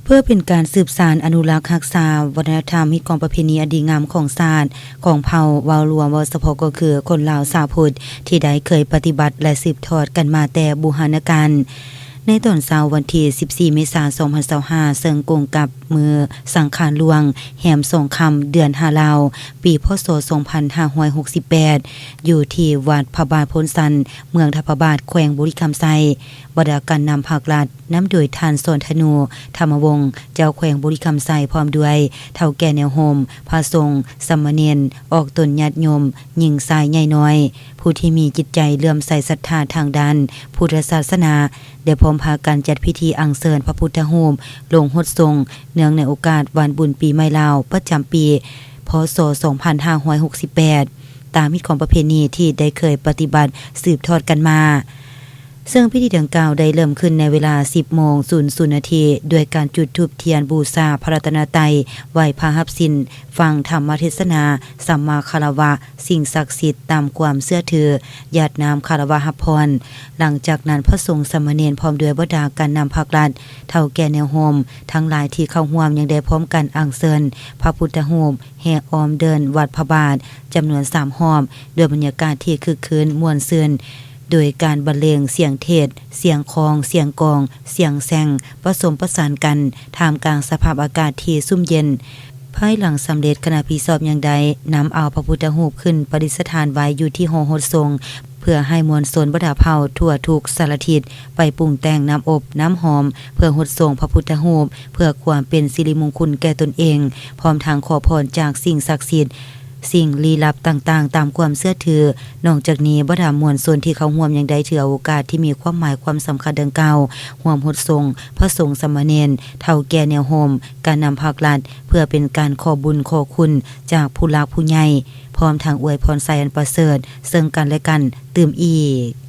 ເພື່ອເປັນການສືບສານອະນຸລັກຮັກສາວັດທະນະທຳ ຮີດຄອງປະເພນີອັນດີງາມຂອງຊາດ, ຂອງເຜົ່າເວົ້າລວມ, ເວົ້າສະເພາະກໍຄືຄົນລາວຊາວພຸດ ທີ່ໄດ້ເຄີຍປະຕິບັດ ແລະ ສືບທອດກັນມາແຕ່ບູຮານະການ. ໃນຕອນເຊົ້າວັນທີສິບສີ່ ເມສາ ສອງພັນຊາວຫ້າ ເຊິ່ງກົງກັບມື້ສັງຂານຫຼວງ ແຮມສອງຄ່ຳ ເດືອນຫ້າລາວ ປີ ພ.ສ. ສອງພັນຫ້າຮ້ອຍຫົກສິບແປດ ຢູ່ທີ່ວັດພະບາດໂພນຊັນ ເມືອງທ່າພະບາດ ແຂວງບໍລິຄຳໄຊ, ບັນດາການນຳພາກລັດ ນຳໂດຍທ່ານ ສອນທະນູ ທຳມະວົງ ເຈົ້າແຂວງບໍລິຄຳໄຊ ພ້ອມດ້ວຍເຖົ້າແກ່ແນວໂຮມ, ພະສົງ, ສາມະເນນ, ອອກຕົນຍາດໂຍມ, ຍິງຊາຍໃຫຍ່ນ້ອຍ ຜູ້ທີ່ມີຈິດໃຈເຫຼື້ອມໃສສັດທາທາງດ້ານພຸດທະສາສະໜາ ໄດ້ພ້ອມພາກັນຈັດພິທີອັນເຊີນພະພຸດທະຮູບລົງຫົດສົງ ເນື່ອງໃນໂອກາດວັນບຸນປີໃໝ່ລາວ ປະຈຳປີ ພ.ສ. ສອງພັນຫ້າຮ້ອຍຫົກສິບແປດ ຕາມຮີດຄອງປະເພນີທີ່ໄດ້ເຄີຍປະຕິບັດສືບທອອດກັນມາ. ເຊິ່ງພິທີດັ່ງກ່າວໄດ້ເລີ່ມຂຶ້ນໃນເວລາ ສິບໂມງ ສູນນາທີ ດ້ວຍການຈຸດທູບທຽນບູຊາພະລັດຕະນະໄຕ, ໄຫວ້ພະຮັບສິນ, ຟັງທຳມະເທດສະໜາ, ສຳມາຄາລະວະສິ່ງສັກສິດຕາມຄວາມເຊື່ອຖື, ຢາດນ້ຳຄາລະວະຮັບພອນ. ຫຼັງຈາກນັ້ນ ພະສົງ, ສາມະເນນ ພ້ອມດ້ວຍບັນດາການນຳພາກລັດ, ເຖົ້າແກ່ແນວໂຮມທັງຫຼາຍທີ່ເຂົ້າຮ່ວມ ຍັງໄດ້ພ້ອມກັນອັນເຊີນພະພຸດທະຮູບ ແຫ່ອ້ອມເດີ່ນວັດພະບາດ ຈຳນວນສາມຮອບ ດ້ວຍບັນຍາກາດທີ່ຄຶກຄື້ນມ່ວນຊື່ນ ໂດຍການບັນເລງສຽງເທດ, ສຽງຄ້ອງ, ສຽງກອງ, ສຽງແຊງ ປະສົມປະສານກັນ ທ່າມກາງສະພາບອາກາດທີ່ຊຸ່ມເຢັນ. ພາຍຫຼັງສຳເລັດ, ຄະນະຜິດຊອບຍັງໄດ້ນຳເອົາພະພຸດທະຮູບຂຶ້ນປະດິດສະຖານໄວ້ຢູ່ທີ່ຫໍຫົດສົງ ເພື່ອໃຫ້ມວນຊົນບັນດາເຜົ່າທົ່ວທຸກສາລະທິດ ໄປປຸງແຕ່ງນ້ຳອົບນ້ຳຫອມ ເພື່ອຫົດສົງພະພຸດທະຮູບ ເພື່ອຄວາມເປັນສິລິມຸງຄຸນແກ່ຕົນເອງ, ພ້ອມທັງຂໍພອນຈາກສິ່ງສັກສິດ, ສິ່ງລີ້ລັບຕ່າງໆ ຕາມຄວາມເຊື່ອຖື. ນອກຈາກນີ້, ບັນດາມວນຊົນທີ່ເຂົ້າຮ່ວມຍັງໄດ້ຖືເອົາໂອກາດທີ່ມີຄວາມໝາຍຄວາມສຳຄັນດັ່ງກ່າວ ຮ່ວມຫົດສົງພະສົງ, ສາມະເນນ, ເຖົ້າແກ່ແນວໂຮມ, ການນຳພາກລັດ ເພື່ອເປັນການຂໍບຸນຂໍຄຸນຈາກຜູ້ຫຼັກຜູ້ໃຫຍ່, ພ້ອມທັງອວຍພອນໄຊອັນປະເສີດເຊິ່ງກັນແລະກັນຕື່ມອີກ.